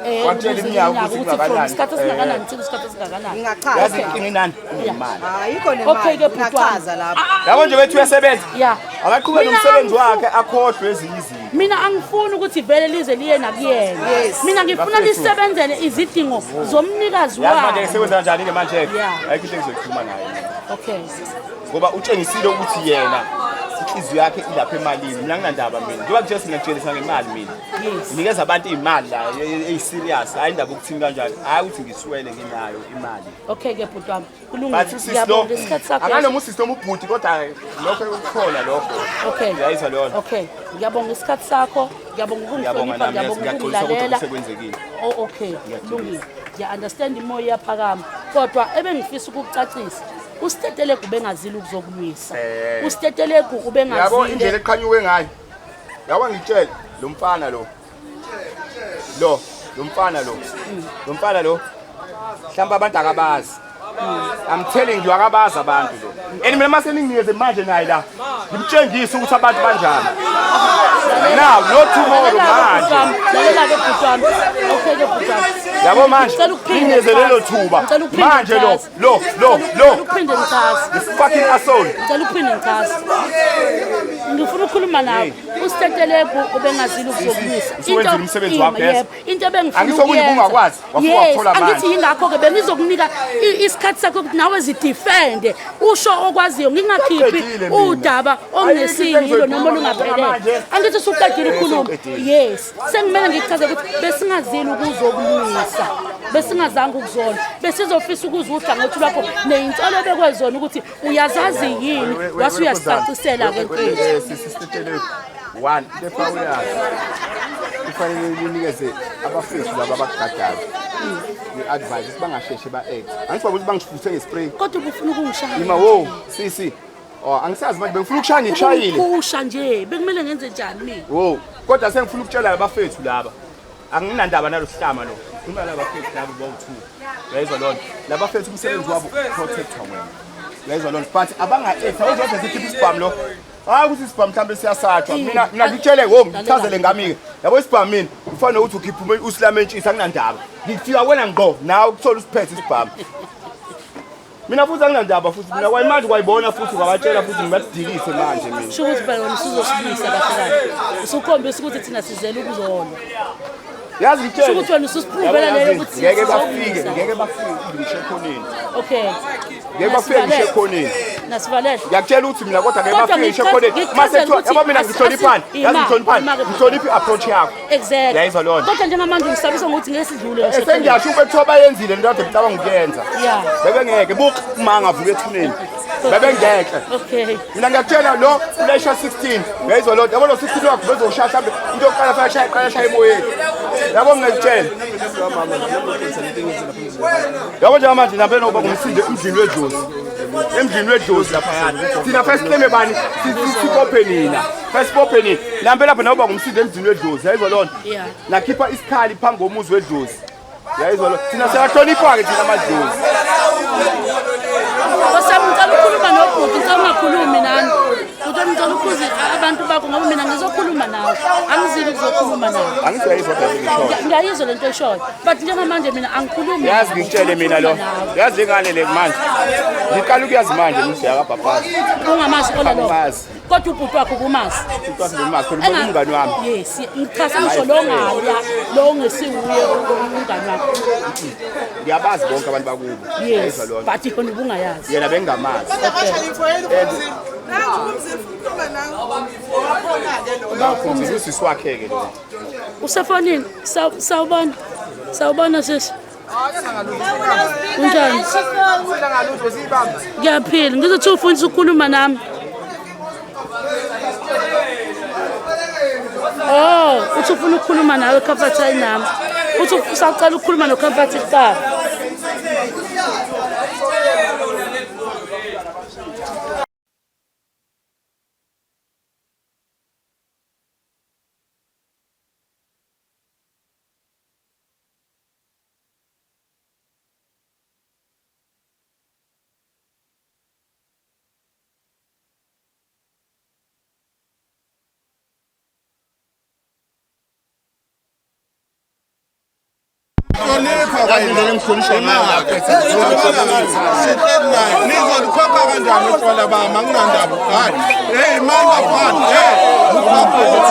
Eh, Wakutshela ngibuzile iminyaka ukuthi ukuthi from kungakanani. isikhathi esingakanani till isikhathi esingakanani. Ngingachaza. Yazi inkinga inani? Imali. Ayikho Okay nemali. ke bhuti wami. Ngingachaza lapho. Yabo nje bethu uyasebenza. Ya. Akaqhubeke Mina nomsebenzi wakhe akhohlwe ezinye izinto. Mina angifuni ukuthi vele lize liye nakuyena. Yes. Mina ngifuna Bafethu. lisebenzele izidingo zomnikazi Yazi manje wayo. sebenza kanjani ke manje? Yeah. Ayikho into engizoyikhuluma naye. Okay. Ngoba utshengisile ukuthi yena Inhliziyo yakhe ilapha emalini. Mina nginandaba mina. Njengoba nje singatshelisa ngemali mina. Nginikeza abantu imali la eyi-serious. Hayi indaba ukuthini kanjani. Hayi ukuthi ngiswele nginayo imali. Okay ke bhuti wami. Kulungile. But usisi lo Ngiyabonga isikhathi sakho. akanoma usisi noma ubhuti kodwa lokho kukhona lokho. Okay. Uyayizwa leyo nto. Okay. Ngiyabonga isikhathi sakho. Ngiyabonga Ngiyabonga ukungihlonipha, nami yazi ngiyabonga ngiyaxolisa kodwa ukungilalela. kusekwenzekile. Oh okay. Ngiyaxolisa. Kulungile. Ngiya understand imoya iyaphakama. Kodwa ebengifisa ukukucacisa uStetelegu ubengazile ukuzokulwisa. Eh. UStetelegu Yabo ubengazile. indlela eqhanyuke ngayo. Yabo ngitshele lo mfana lo. Lo, lo mfana lo. Lo mfana lo. Mhlawumbe abantu akabazi. I'm telling you akabazi abantu lo. And mina mase ninginikeze manje naye la. Ngimtshengise ukuthi abantu banjani. Now, not tomorrow manje. Lalela-ke bhuti wami. Okay ke bhuti wami. Yabo manje Ngicela ukuphinde nginikeze lelo ngichaze. thuba. Ngicela ukuphinde Manje lo, ngichaze. lo, lo, Ngicela lo. ukuphinde ngichaze. This fucking asshole. Ngicela ukuphinde ngichaze. Ngifuna ukukhuluma nawe. UStetelegu ubengazile ukuzokulwisa. Usuwenzile umsebenzi wakho, yes. Yebo. Into ebengifuna Angithi okunye ukuyenza. ubungakwazi, wafika Yes, wakuthola manje. angithi yingakho-ke bengizokunika isikhathi sakho ukuthi nawe zidefende usho okwaziyo ngingakhiphi Uqedile mina. udaba Ayikho into ongesiyilo noma engizoyikhuluma olungaphelele. manje. Angithi usuqedile ukukhuluma. Usuqedile. Yes, sengimele ngikuchaze ukuthi besingazile ukuzokulwisa. Besingazange ukuzona. Besizofisa ukuzwa uhlangothi lwakho neyinsolo ebekwezona ukuthi uyazazi yini wase uyasicacisela-ke mfethu. Sisitetelegu one into efaka uyazi kufanele unikeze abafethu laba abakugadayo i-advice ukuthi bangasheshe ba-act angithi bakuthi bangifuthe nge-spray Kodwa ubufuna ukungishaya. ima wo sisi oh angisazi manje bengifuna ukushaya ngikushayile Ukungiphusha nje bekumele ngenze njani mina? wo kodwa sengifuna ukutshela labafethu laba anginandaba nalo sihlama lo khuluma nalabafethu laba bawu-two uyayizwa lona labafethu umsebenzi wabo protector wena uyayizwa lona but abanga-act awuzodwa sekhipha isibhamu lo hayi ukuthi isibhamu mhlawumbe siyasatshwa mina ngitshele wo ngichazele ngami-ke yabo isibhamu mina kufana nokuthi ukhipha usilame entshisa anginandaba ngifika wena ngqo nawe ukuthola usiphethe isibhamu mina futhi anginandaba futhi mina kwayimanje kwayibona futhi kwabatshela futhi ngibadikise manje mina Sho ukuthi phela wena usuzosibuyisa kahle kahle. Usukhombisa ukuthi thina sizele ukuzolwa. Yazi ngitshele. Sho ukuthi wena ususiphrovela leyo ukuthi ngeke bafike, sizolwisa. ngeke bafike ngisho ekhoneni. Okay. Ngeke bafike ngisho ekhoneni. Nasivalele. Ngiyakutshela ukuthi mina kodwa ngeke Kodwa bafike ngisho ekhoneni. Mase ngikuchazela kuthiwa ukuthi yabo mina ngihloniphani, yazi ngihloniphani, ima-ke. ngihlonipha i-approach yakho. Exactly. Ngiyayizwa leyo nto. Kodwa njengamanje ngisabisa ngokuthi ngeke sidlule ngisho ekhoneni. Sengiyasho ukube kuthiwa bayenzile lento kade ngicabanga ukuyenza. Yeah. Bebengeke buka uma ngavuka ethuneni. Bebengeke. Okay. Mina ngiyakutshela lo ulayisha 16. Uyayizwa loo nto. Yabo lo 16 wakho bezoshaya mhlambe into yokuqala fika shaya qala shaya emoyeni. Yabo ngiyakutshela. Yabo njengamanje nambe noba ngumsinde emdlini wedlozi. Emdlini wedlozi lapha. Thina first claim bani sibophe nina. First sibophe nina. Nambe lapha nawe ngumsinde emdlini wedlozi. Yayizwa loo nto. Yeah. Nakhipha isikhali phambi komuzi wedlozi. Yayizwa loo. Thina siyahlonipha ke thina amadlozi. Nkosi yami ngicela ukukhuluma nobhuti, ngicela ungakhulumi nami. Bhuti wami ngicela ukhuze abantu bakho ngoba mina ngizokhuluma nawe. Angizili ukuzokhuluma nawe. Angithi uyayizwa kodwa ngishoyo. Ngiyayizwa lento oyishoyo. But njengamanje mina angikhulumi. Yazi nawe, ngikutshele mina lo. ngikhuluma nawe. Yazi ingane le manje. Ngiqala ukuyazi manje imizwa yakabhabhazi. Ungamazi ola lo. Angimazi. Kodwa ubhuti wakho ubumazi. Ubhuti wakhe ngimazi, phela umngani wami. Yes, ngichaza ngisho lo ngaya, lo ongesiwuye umngani wakho. Ngiyabazi bonke abantu bakubo. Yes, Uyayizwa loo nto. but yona ubungayazi. Yena bengingamazi. Bakhumzile usisi wakhe ke lo. Usefonini? Sawubona. Sawubona sisi. Kunjani? Ngiyaphila. Ngizothi ufundisa ukukhuluma nami. Oh, uthi ufuna ukukhuluma nawe Comfort nami. Uthi usacela ukukhuluma noComfort kuqala. Nizolikhokha kanjani utshwala bami anginandaba hayi hey manje manje hey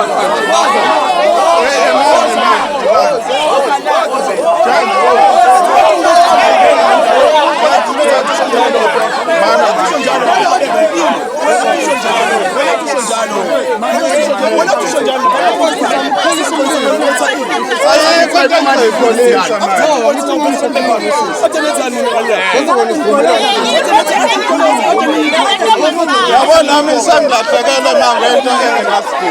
Yabo nami sengilahlekelwe mangento engingasikho.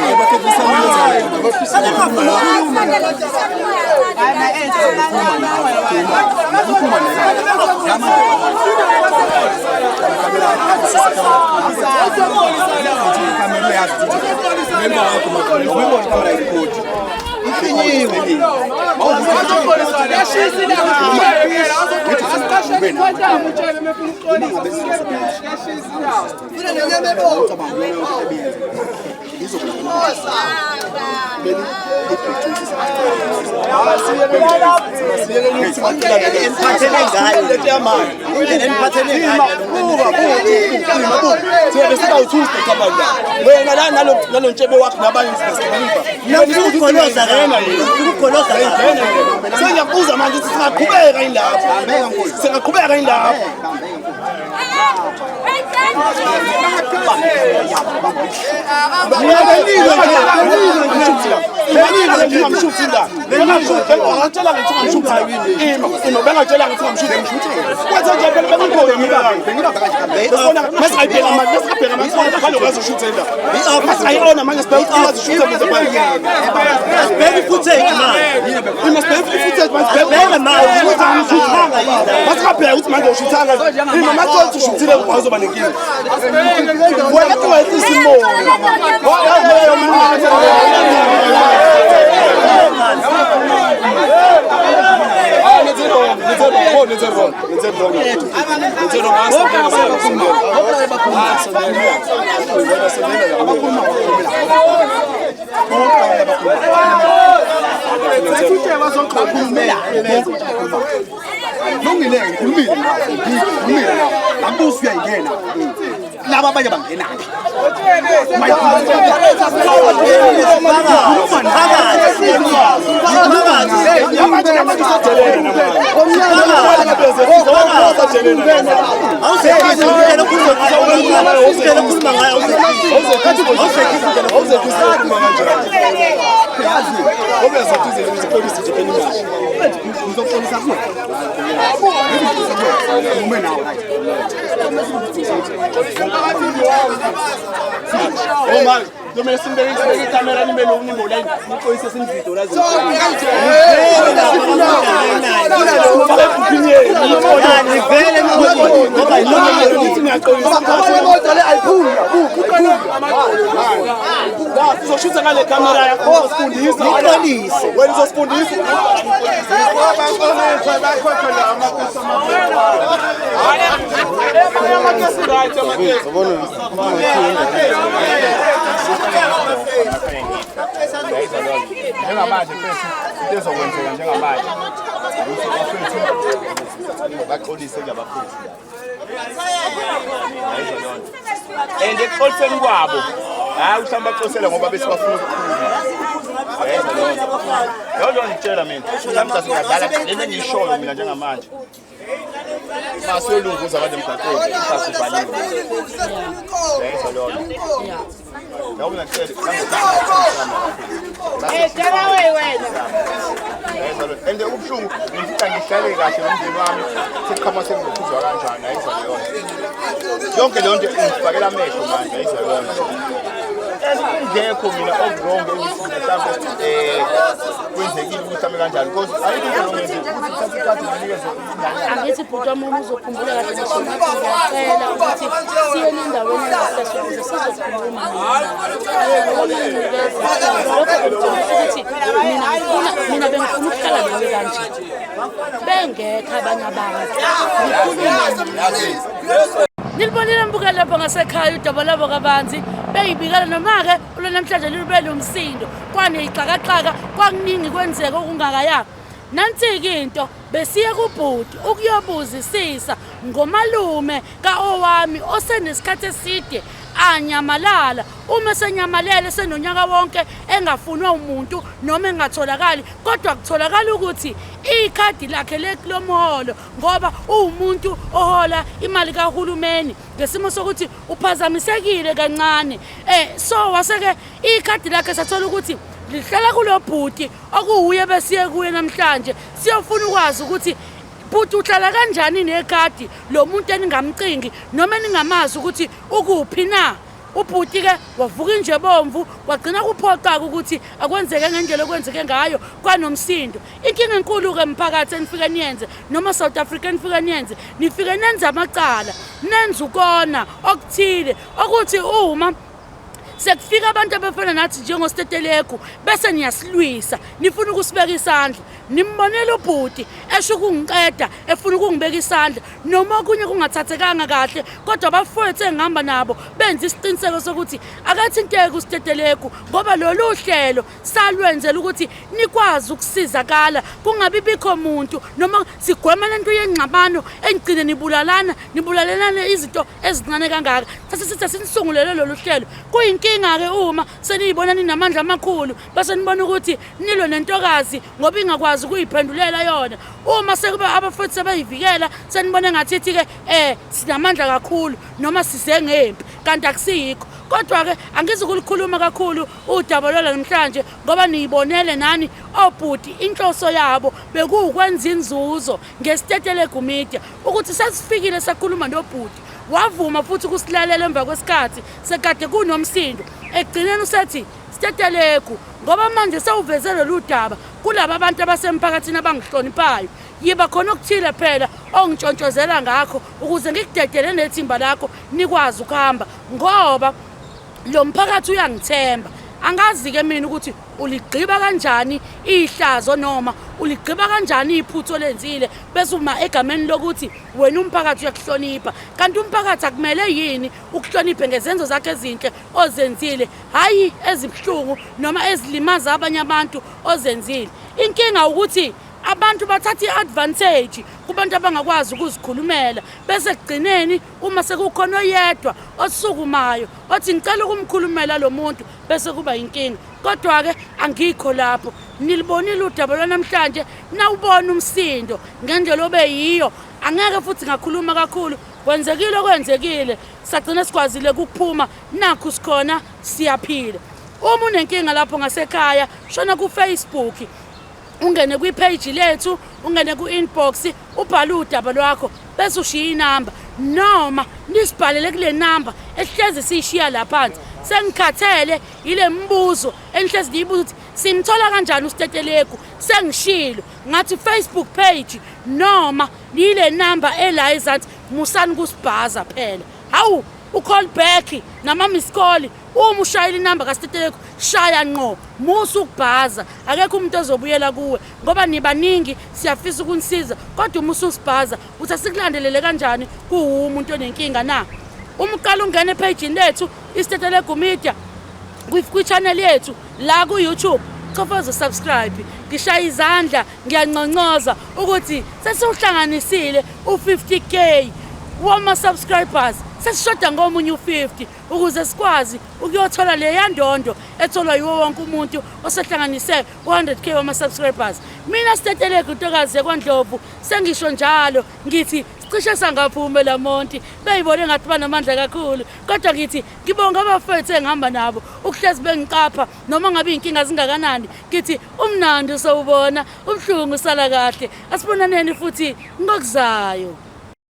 Wena la nalo ntshebe wakho nabanye sengiyakubuza manje ukuthi singaqhubeka yini lapho, singaqhubeka yini lapho? Laba abanye bangenaphi? Kumele simbeke ikamera nibe lo nimbo line nixolise sinividiyo la uzoshutha ngale kamera yakho uzosifundisa wena uzosifundisa njengamanje mfethu into ezokwenzeka njengamanje ukuthi bafethu baxolise kulabafethu and ekuxoliseni kwabo hayi mhlawumbe baxolisele ngoba bese bafuna ukukhuluma. Leyo ngitshela mina mhlawumbe singadlala lento engiyishoyo mina njengamanje masiyolunguza abantu emgaqweni sasivaliwe. And ubuhlungu ngifika ngihlale kahle nomndeni wami sekuqhama sengikhuzwa kanjani ayizwa leyo yonke leyo nto ingifakela amehlo manje ayizwa leyo and kungekho mina okuwrong engithi mhlawumbe kwenzekile ukuthi ame kanjani because ayikho into engenzeki ukuthi uthathe ikhadi nginikeze. Angithi bhuti wami uma uzokhumbula kahle ngisho ngathi ngiyacela ukuthi siye endaweni engasese ukuze sizokhuluma lokho kutshengisa ukuthi mina bengifuna ukuhlala nawe kanje bengekho abanye abantu ngikhulume. Nilibonile mbukeli lapho ngasekhaya udaba labo kabanzi beyibikela noma-ke ulo namhlanje lube lumsindo kwaneyixakaxaka kwakuningi kwenzeka okungakayanga. Nansi-ke into besiye kubhuti ukuyobuzisisa ngomalume ka-Owami osenesikhathi eside anyamalala. Uma senyamalele senonyaka wonke engafunwa umuntu noma engatholakali, kodwa kutholakala ukuthi ikhadi lakhe lomholo ngoba uwumuntu ohola imali kahulumeni ngesimo sokuthi uphazamisekile kancane so waseke ikhadi lakhe sathola ukuthi Lihlala kulo bhuti okuwuye besiye kuye namhlanje siyofuna ukwazi ukuthi bhuti uhlala kanjani nekhadi lo muntu eningamcingi noma eningamazi ukuthi ukuphi na. Ubhuti-ke wavuka inje bomvu wagcina kuphoqa-ke ukuthi akwenzeke ngendlela okwenzeke ngayo kwanomsindo. Inkinga enkulu-ke mphakathi enifike niyenze noma South Africa enifike niyenze, nifike nenze amacala, nenze ukona okuthile okuthi uma sekufika abantu abafana nathi njengoStetelegu bese niyasilwisa nifuna ukusibeka isandla. Nimbonela ubhuti esho ukungiqeda efuna ukungibeka isandla noma okunye kungathathekanga kahle, kodwa abafowethu engihamba nabo benza isiqiniseko sokuthi akathinteki uStetelegu ngoba lolu hlelo salwenzela ukuthi nikwazi ukusizakala kungabi bikho muntu noma sigwema lento yengxabano engigcine nibulalana nibulalelane izinto ezincane kangaka. Sase sithi asinisungulele lolu hlelo. Kuyinkinga-ke uma seniyibona ninamandla amakhulu bese nibona ukuthi nilwe nentokazi ngoba ingakwazi ukuyiphendulela yona. Uma sekuba abafowethu sebeyivikela senibone ngathi-ke sinamandla kakhulu noma size ngempi, kanti akusiyikho. Kodwa-ke angizukulikhuluma kakhulu udaba lwala namhlanje ngoba niyibonele nani obhuti inhloso yabo bekuwukwenza inzuzo ngeStetelegu Media ukuthi sesifikile sakhuluma nobhuti wavuma futhi ukusilalela emva kwesikhathi sekade kunomsindo. Ekugcineni usethi Stetelegu ngoba manje sewuveze lolu daba kulaba abantu abasemphakathini abangihloniphayo, yiba khona okuthile phela ongitshontshozela ngakho ukuze ngikudedele nethimba lakho nikwazi ukuhamba ngoba lo mphakathi uyangithemba. Angazi-ke mina ukuthi uligqiba kanjani ihlazo noma uligqiba kanjani iphutha olenzile bese uma egameni lokuthi wena umphakathi uyakuhlonipha, kanti umphakathi akumele yini ukuhloniphe ngezenzo zakhe ezinhle ozenzile, hhayi ezibuhlungu noma ezilimaza abanye abantu ozenzile. Inkinga ukuthi abantu bathatha i-advantage kubantu abangakwazi ukuzikhulumela bese ekugcineni uma sekukhona oyedwa osukumayo othi ngicela ukumkhulumela lo muntu bese kuba inkinga. Kodwa-ke angikho lapho. Nilibonile udaba lwanamhlanje, nawubona umsindo ngendlela obe yiyo. Angeke futhi ngakhuluma kakhulu, kwenzekile okwenzekile, sagcina sikwazile ukuphuma, nakhu sikhona siyaphila. Uma unenkinga lapho ngasekhaya, shona ku-Facebook, ungene kwi-page lethu, ungene ku-inbox, ubhale udaba lwakho bese ushiya inamba noma nisibhalele kule namba esihlezi siyishiya la phansi. Sengikhathele yile mibuzo enihlezi niyibuza ukuthi simthola kanjani uStetelegu. Sengishilo ngathi Facebook page noma yile namba ela ezansi, musani kusibhaza phela. Hawu, u-call back nama miss call uma ushayela inamba kaStetelegu shaya ngqo, musa ukubhaza, akekho umuntu ozobuyela kuwe ngoba nibaningi, siyafisa ukunisiza, kodwa uma ususibhaza uthi asikulandelele kanjani kuwu umuntu onenkinga na? Uma uqala ungena ephejini lethu iStetelegu Media kwi-channel yethu la ku-YouTube, chofoza subscribe. Ngishaya izandla ngiyanconcoza ukuthi sesiwuhlanganisile u-50k wama-subscribers, sesishoda ngomunye u-50 ukuze sikwazi ukuyothola leya ndondo etholwa yiwo wonke umuntu osehlanganise u-100k wama-subscribers. Mina Stetelegu ntokazi yakwaNdlovu sengisho njalo ngithi sicishe sangaphuma lamonti, beyibone ngathi banamandla kakhulu, kodwa ngithi ngibonga abafethu engihamba nabo ukuhlezi bengiqapha noma ngabe iy'nkinga zingakanani. Ngithi umnandi usawubona, ubuhlungu usala kahle. Asibonaneni futhi ngokuzayo.